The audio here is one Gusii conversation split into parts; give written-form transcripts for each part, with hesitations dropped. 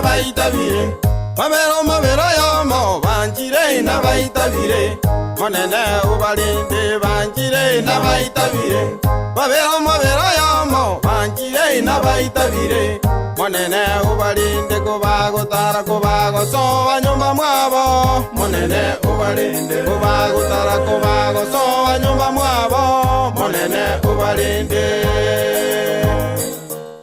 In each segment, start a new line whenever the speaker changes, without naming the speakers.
nabaitabire, Babere omobere oyomo, banchire nabaitabire, Monene obarende, banchire nabaitabire, Babere omobere oyomo, banchire nabaitabire, Monene obarende kobagotara kobagosoa nyomba mwabo, Monene obarende kobagotara kobagosoa nyomba mwabo, Monene obarende.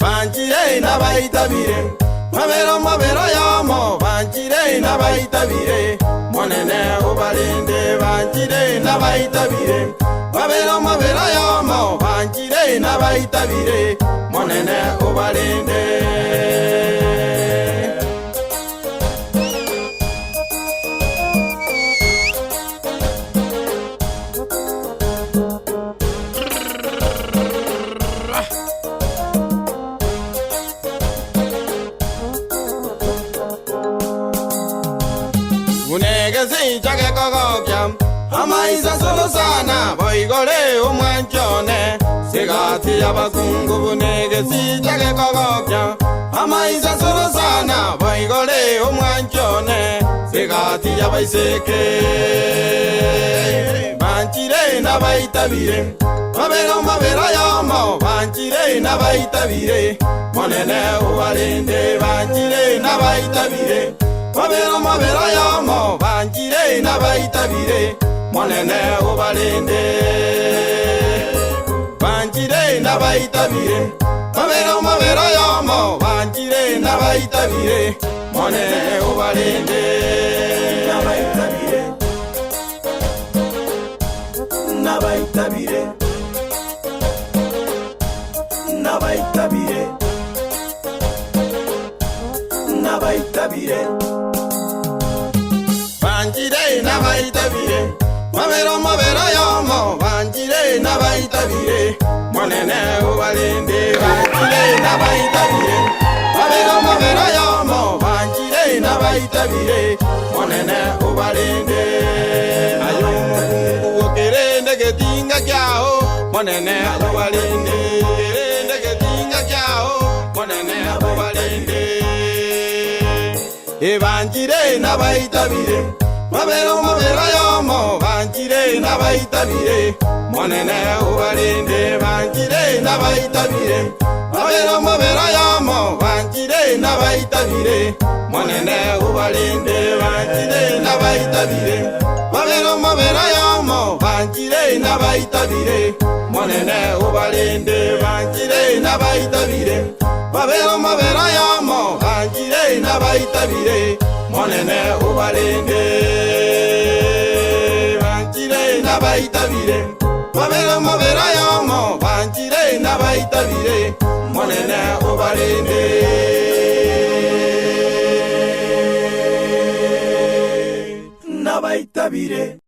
Banchire nabaitabire, babere omobere oyomo, banchire nabaitabire, Monene obarende, banchire nabaitabire, babere omobere oyomo, banchire nabaitabire, Monene obarende. Buna egesicha gekogokia amaiso ase orosana, boigore omwanchi one sigati y'abakungu. Buna egesicha gekogokia amaiso ase orosana, boigore omwanchi one sigati y'abaiseke. Banchire nabaitabire, babere omobere oyomo, banchire nabaitabire, Monene obarende, banchire nabaitabire, babere omobere oyomo, banchire nabaitabire, Monene obarende. Banchire nabaitabire, babere omobere oyomo, banchire nabaitabire, Monene obarende.
Nabaitabire, nabaitabire, nabaitabire, nabaitabire.
Banchire nabaitabire, babere omobere oyomo, banchire nabaitabire, Monene obarende, banchire nabaitabire, babere omobere oyomo, banchire nabaitabire, Monene obarende. Aye omokungu okerende getinga kiao, Monene obarende, okerende getinga kiao, Monene obarende. Ebanchire nabaitabire, babere omobere oyomo, banchire nabaitabire, Monene obarende, banchire nabaitabire, babere omobere oyomo, banchire nabaitabire, Monene obarende, banchire nabaitabire, babere omobere oyomo, banchire nabaitabire, Monene obarende, banchire nabaitabire, babere omobere oyomo, banchire nabaitabire, Monene obarende. Banchire nabaitabire, babere omobere oyomo, banchire nabaitabire, Monene obarende.
Nabaitabire.